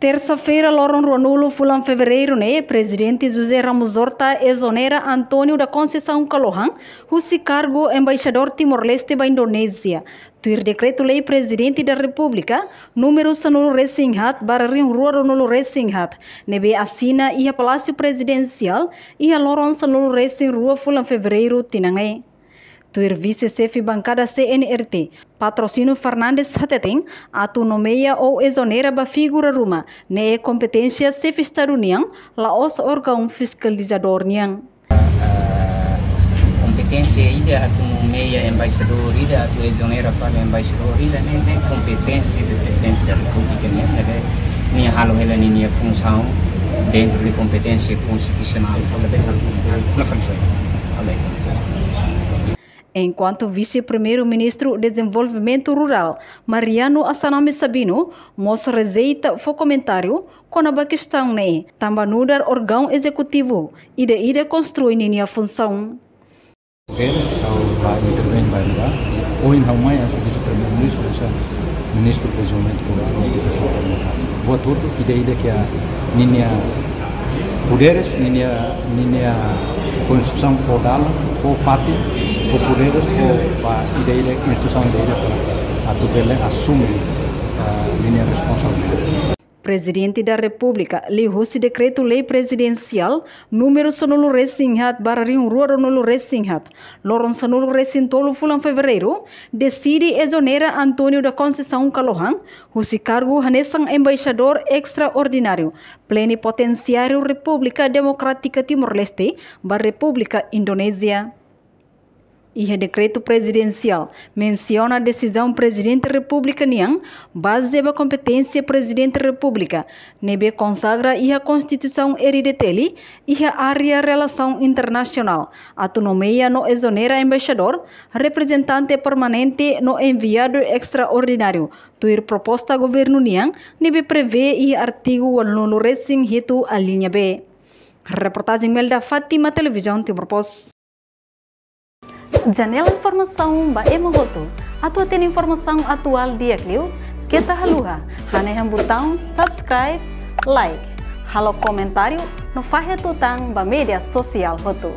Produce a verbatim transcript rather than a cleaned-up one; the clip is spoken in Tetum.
Tersa-feira, loron ruanulu fulan Fevereiru ne'e, Prezidente José Ramos Horta ezonera António da Conceição Kalohan husi kargu Embaixadór Timor-Leste ba Indonézia, tuir Dekretu-Lei Prezidente da Repúblika númeru sanulu-resin-haat barra rihun rua ruanulu-resin-haat, ne'ebé asina iha Palásiu Prezidensiál iha loron sanulu-resin-rua fulan Fevereiru tinan ne'e. Tuir Vise-Xefe Bankada C N R T, Patrocínio Fernandes hateten, atu nomeia ou ezonera ba figura ruma ne'e kompeténsia Xefe Estadu nian, la'ós órgaun fiskalizadór nian. Ah, kompeténsia ida atu nomeia embaixadór ida, atu ezonera fali embaixadór ida, ne'e, ne'e kompeténsia de Prezidente da Repúblika nian, ne'e, nia halo hela ninia funsaun dentro de kompeténsia konstitusionál. Enkuantu Vise-Primeiru-Ministru Dezenvolvimentu Rurál, Mariano Assanami Sabino, mós rejeita fó komentáriu kona-ba kestaun ne'e, tanba nu'udar órgaun ezekutivu ida-ida konstrui ninia funsaun. Eles, ha'u la intervene ba ne'ebá. Ohin ha'u mai hanesan Vise-Primeiru-Ministru, hanesan Ministru Dezenvolvimentu Rurál no Habitasaun Komunitária. Buat hotu, ida-ida ke ninia poderes, ninia, ninia konstituisaun fó dalan, fó fatin, fó poderes, fó ba ida-ida, instituisaun ida-ida para atu bele asume, ah, ninia responsabilidade. Prezidente da Repúblika, liuhusi Dekretu-Lei Prezidensiál númeru sanulu-resin-haat barra rihun rua ruanulu-resin-haat, loron sanulu-resin-tolu fulan Fevereiru, deside ezonera António da Conceição Kalohan husi kargu hanesan Embaixadór Estraordináriu Plenipotensiáriu Repúblika Demokrátika Timor-Leste ba Repúblika Indonézia. Iha Dekretu Prezidensiál mensiona desizaun Prezidente Repúblika nian baze ba kompeténsia Prezidente Repúblika, ne'ebé konsagra iha Konstituisaun R D T L, iha área relasaun internasionál, atu nomeia no ezonera embaixadór, reprezentante permanente no enviadu estraordináriu, tuir proposta governu nian ne'ebé prevee iha artigu ualunulu-resin-hitu, alínea B. Reportajen Melda Fátima, Televizaun Timor Post. Janela informasaun ba ema hotu. Atu hatene informasaun atuál di'ak liu, keta haluha hanehan butaun subscribe, like, halo komentáriu no fahe tutan ba média sosiál hotu.